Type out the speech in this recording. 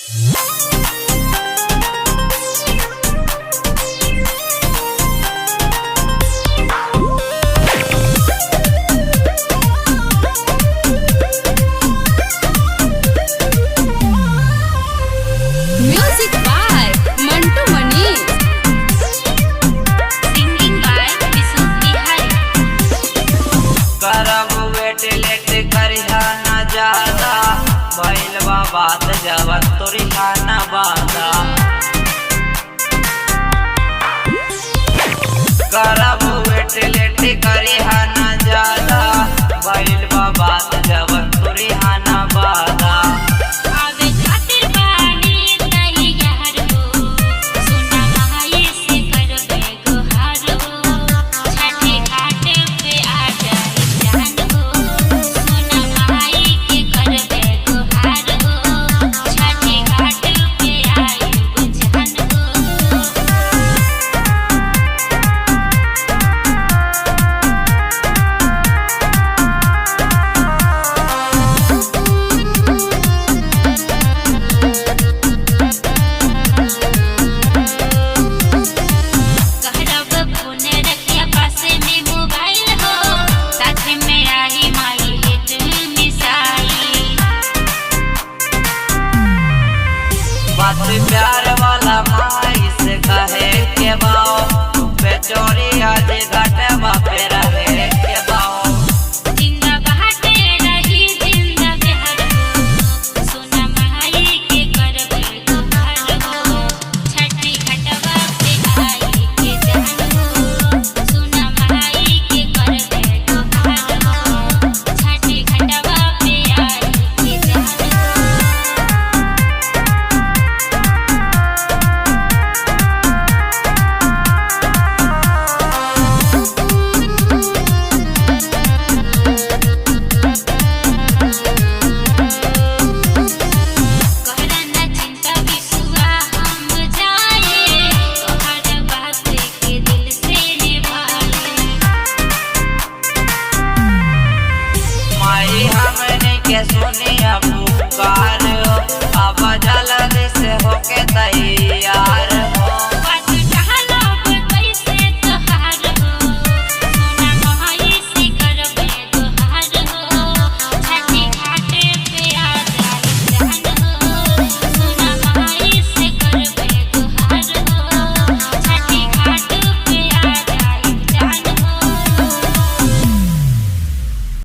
Music by Mantu Mani. Singing by Vishnu Bihari. करब wait let करिहा न ज्यादा, भइल बा बात जवन तोरिहा न बादा। करब वेट लेट करिहा न ज्यादा, भइल बा बात जवन तोरिहा न बादा। आवे खातिर बानी तैयार हो, सुना माई से करबे गुहार हो, छठी घाट पे आ जाई जान हो, सुना माई के करबे गुहार हो, छठी घाट पे आई जान हो। कहरब फोन रखिया पास में मोबाइल हो, साथ में आई माई हिट मिसाई। बात प्यार वाला माई से कहे के बाओ, बेचोरी आज घाट पे रहे के बाओ। जिंदा बाटे रही जिंदा बिहार हो, सोना माई के करबे गुहार हो, छठी घाटवा पे आई के जान हो, सोना माई के करबे गुहार हो, छठी घाटवा पे आई के जान हो। कहरा न चिंता बिसुआ हम जाए, तोहर बात के दिल से निभाए। माई हमने के सुनिया पुकार, अब जल्दी से होके तैयार।